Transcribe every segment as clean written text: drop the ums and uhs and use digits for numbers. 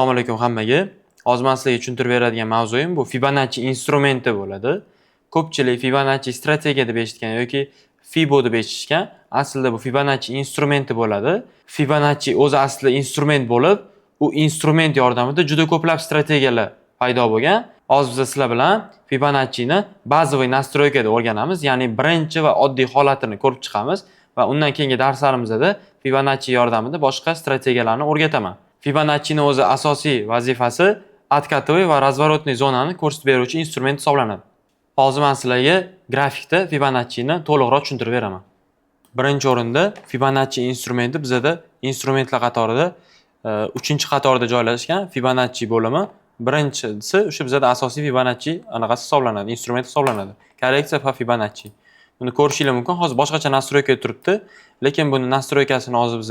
Assalomu alaykum hammaga. Hozir men sizlarga tushuntirib beradigan mavzuyim bu Fibonacci instrumenti bo'ladi. Ko'pchilik Fibonacci strategiya deb eshitgan yoki Fibo deb eshitishgan. Aslida bu Fibonacci instrumenti bo'ladi. Fibonacci o'zi aslida instrument bo'lib, u instrument yordamida juda ko'plab strategiyalar paydo bo'lgan. Hozir biz sizlar bilan Fibonacci'ni bazaviy настройка da o'rganamiz, ya'ni birinchi va oddiy holatini ko'rib chiqamiz va undan keyingi darslarimizda Fibonacci yordamida boshqa strategiyalarni o'rgataman. Fibonaccining o'zi asosiy vazifasi откатовый va разворотный zonani ko'rsatib beruvchi instrument hisoblanadi. Hozir men sizlarga grafikda Fibonacci'ni to'liqroq tushuntirib beraman. Birinchi o'rinda Fibonacci instrumenti bizada instrumentlar qatorida 3-qatorda joylashgan Fibonacci bo'limi. Birinchisi o'sha bizada asosiy Fibonacci anaqasi hisoblanadi, instrument hisoblanadi. Korreksiya va Fibonacci. Buni ko'rishinglar mumkin. Hozir boshqacha настройка turibdi, lekin buni настройка sini hozir biz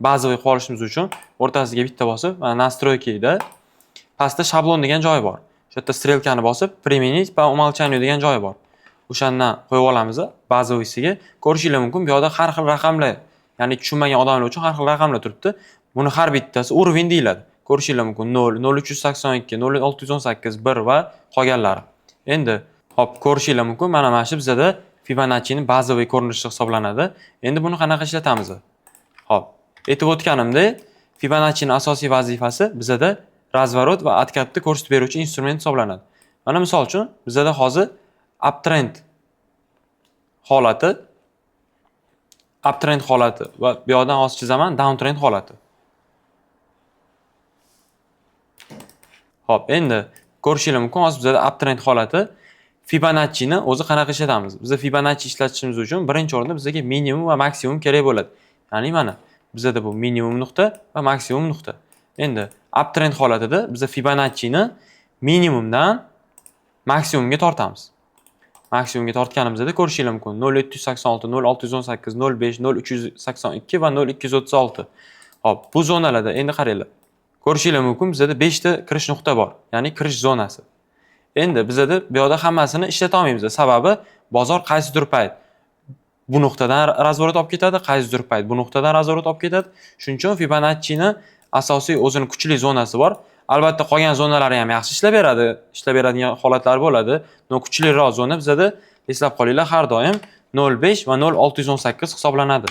bazaviy qilib olishimiz uchun o'rtasiga bitta bosib, mana настройка da pastda shablon degan joyi bor. O'sha yerda strelkani bosib, применить по умолчанию degan joyi bor. O'shandan qo'yib olamiz базовый siga. Ko'rishinglar mumkin, bu yoqda har xil raqamlar, ya'ni tushunmagan odamlar uchun har xil raqamlar turibdi. Buni har bittasi уровень deyiladi. Ko'rishinglar mumkin 0, 0.382, 0.618, 1 va qolganlari. Endi hop, ko'rishinglar mumkin, mana shu bizada Fibonaccining bazaviy ko'rinishi hisoblanadi. Endi buni qanaqa ishlatamiz? Hop, aytib o'tganimdek, Fibonaccining asosiy vazifasi bizada разворот va откат ni ko'rsatib beruvchi instrument hisoblanadi. Mana misol uchun bizada hozir uptrend holati, uptrend holati va bu yoqdan hozir chizaman downtrend holati. Hop, endi ko'rishinglar mumkin, hozir bizada uptrend holati. Fibonacci'ni o'zi qanaqa ishlatamiz? Biz Fibonacci ishlatishimiz uchun birinchi o'rinda bizga minimum va maksimum kerak bo'ladi. Ya'ni mana bizada bu minimum nuqta va maksimum nuqta. Endi uptrend holatida biz Fibonacci'ni minimumdan maksimumga tortamiz. Maksimumga tortganimizda ko'rishinglar mumkin 0.786, 0.618, 0.5, 0.382 va 0.236. Hop, bu zonalarda endi qaranglar. Ko'rishinglar mumkin, bizada 5 ta kirish nuqta bor, ya'ni kirish zonasi. Endi bizada bu yoqda hammasini ishlata olmaymiz. Sababi bozor qaysidir payt bu nuqtadan разворот olib ketadi, qaysidir payt bu nuqtadan разворот olib ketadi. Shuning uchun Fibonacci'ni asosiy o'zini kuchli zonasi bor. Albatta qolgan zonalari ham yaxshi ishlab beradi, ishlab beradigan holatlar bo'ladi. Но kuchliroq zona bizada eslab qolinglar har doim 0.5 va 0.618 hisoblanadi.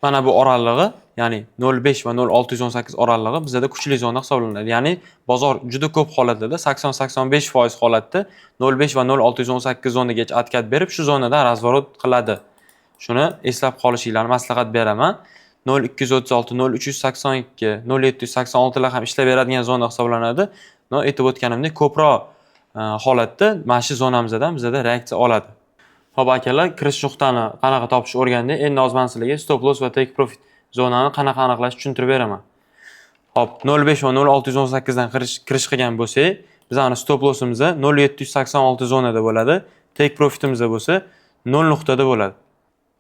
Mana bu oralig'i, ya'ni 0.5 va 0.618 oralig'i bizada kuchli zona hisoblanadi. Ya'ni bozor juda ko'p holatlarda 80-85% holatda 0.5 va 0.618 zonagacha откат berib, shu zonadan разворот qiladi. Shuni eslab qolishinglarni maslahat beraman. 0.236, 0.382, 0.786 lar ham ishlab beradigan zona hisoblanadi. Но aytib o'tganimdek, ko'proq holatda mana shu zonamizdan bizada reaksiya oladi. Xo'p akalar, kirish nuqtani qanaqa topish o'rgandik. Endi hozir men sizlarga stop loss va take profit zonani qanaqa aniqlashni tushuntirib beraman. Xo'p, 0.5 va 0.618 dan kirish qilgan bo'lsak, bizning stop lossimiz 0.786 zonada bo'ladi. Take profitimiz bo'lsa 0 nuqtada bo'ladi.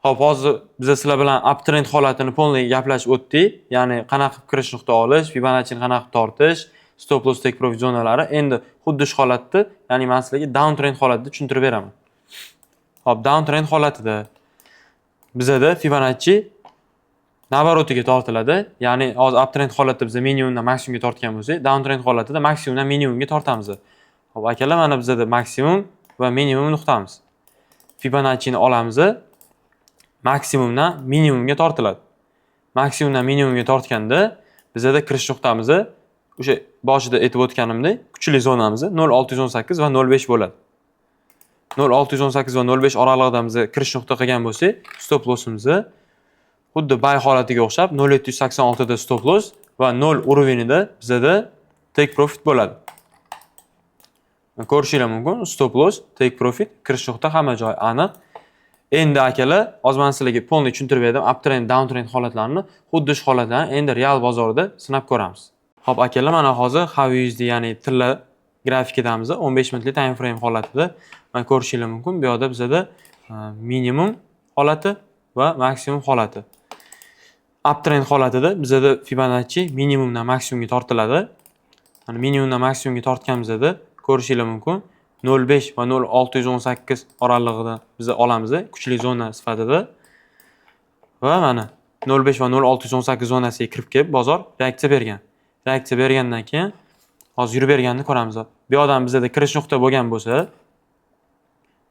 Xo'p, hozir biz sizlar bilan uptrend holatini полный gaplashib o'tdik. Ya'ni qanaqa qilib kirish nuqta olish, Fibonacci'ni qanaqa qilib tortish, stop loss, take profit zonalari. Endi xuddi shu holatda, ya'ni men sizlarga downtrend holatida tushuntirib beraman. Xo'p, downtrend holatida bizada Fibonacci наворот iga tortiladi. Ya'ni hozir uptrend holatda biz minimumdan maksimumga tortgan bo'lsak, downtrend holatida maksimumdan minimumga tortamiz. Xo'p, akalar, mana bizada maksimum va minimum nuqtamiz. Fibonacci'ni olamiz, maksimumdan minimumga tortiladi. Maksimumdan minimumga tortganda bizada kirish nuqtamiz o'sha boshida aytib o'tganimdek, kuchli zonamiz 0.618 va 0.5 bo'ladi. 0.618 va 0.5 oralig'ida biz kirish nuqta qilgan bo'lsak, stop lossimizni xuddi buy holatiga o'xshab 0.786 da stop loss va 0 уровень ida bizada take profit bo'ladi. Ko'rishinglar mumkin, stop loss, take profit, kirish nuqta hamma joyi aniq. Endi akalar, hozir men sizlarga полный tushuntirib berdim uptrend, downtrend holatlarini. Xuddi shu holatlarni endi real bozorda sinab ko'ramiz. Xo'p, akalar, mana hozir XAUUSD, ya'ni tilla grafikidamiz 15 minutlik time frame holatida. Mana ko'rishinglar mumkin, bu yoqda bizada minimum holati va maksimum holati. Uptrend holatida bizada Fibonacci minimumdan maksimumga tortiladi. Mana minimumdan maksimumga tortganimizda ko'rishinglar mumkin 0.5 va 0.618 oralig'ida biz olamiz kuchli zona sifatida. Va mana 0,5 va 0,618 zonasiga kirib kelib, bozor reaksiya bergan. Reaksiya bergandan keyin hozir yurib berganini ko'ramiz. Bu yoqdan bizada kirish nuqta bo'lgan bo'lsa,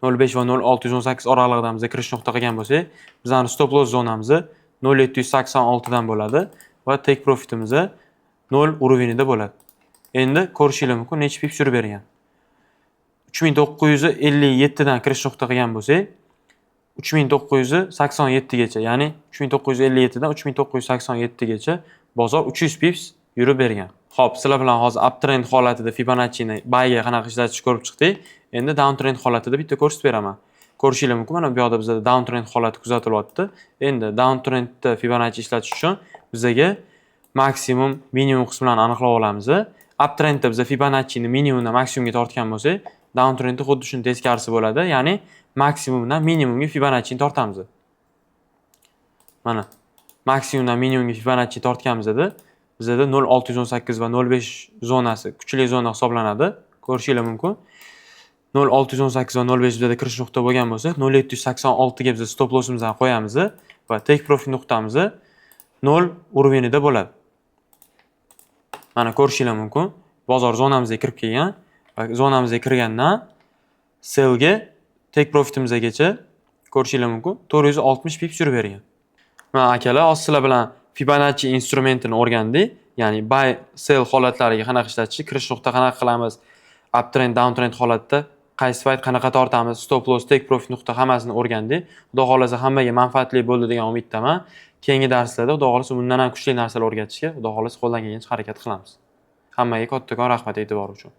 0,5 va 0,618 oralig'idan biza kirish nuqta qilgan bo'lsak, bizani stop loss zonamiz 0,786 dan bo'ladi va take profitimiz 0 уровень ida bo'ladi. Endi ko'rishingiz mumkin, necha pips yurib bergan. 3957 dan kirish nuqta qilgan bo'lsak, 3987 gacha, ya'ni 3957 dan 3987 gacha bozor 300 pips yurib bergan. Xo'p, sizlar bilan hozir uptrend holatida Fibonacci'ni buyga qanaqa ishlatishni ko'rib chiqdik. Endi downtrend holatida bitta ko'rsatib beraman. Ko'rishingiz mumkin, mana bu yoqda bizda downtrend holati kuzatilyapti. Endi downtrendda Fibonacci ishlatish uchun bizaga maksimum, minimum qismlarni aniqlab olamiz. Uptrendda biza Fibonacci'ni minimumdan maksimumga tortgan bo'lsak, downtrendda xuddi shuni teskarisi bo'ladi, ya'ni maksimumdan minimumga Fibonacci'ni tortamiz. Mana, maksimumdan minimumga Fibonacci tortganimizda bizada 0,618 va 0,5 zonasi kuchli zona hisoblanadi. Ko'rishingiz mumkin. 0,618 va 0,5 bizada kirish nuqta bo'lgan bo'lsa, 0,786 ga biz stop lossimizni qo'yamiz va take profit nuqtamiz 0 уровень ida bo'ladi. Mana, ko'rishingiz mumkin. Bozor zonamizga kirib kelgan va zonamizga kirgandan sellga take profitimizgacha, ko'rishingiz mumkin, 460 pips yurib bergan. Mana, akalar, hozir sizlar bilan Fibonacci instrumentini o'rgandik. Ya'ni buy, sell holatlariga qanaqa ishlatishni, kirish nuqta qanaqa qilamiz, uptrend, downtrend holatda qaysi payt qanaqa tortamiz, stop loss, take profit nuqta, hammasini o'rgandik. Xudo xohlasa, hammaga manfaatli bo'ldi degan umiddaman. Keyingi darslarda, Xudo xohlasa, bundan ham kuchli narsalar o'rgatishga, Xudo xohlasa, qo'ldan kelgancha harakat qilamiz. Hammaga kattakon rahmat e'tibor uchun.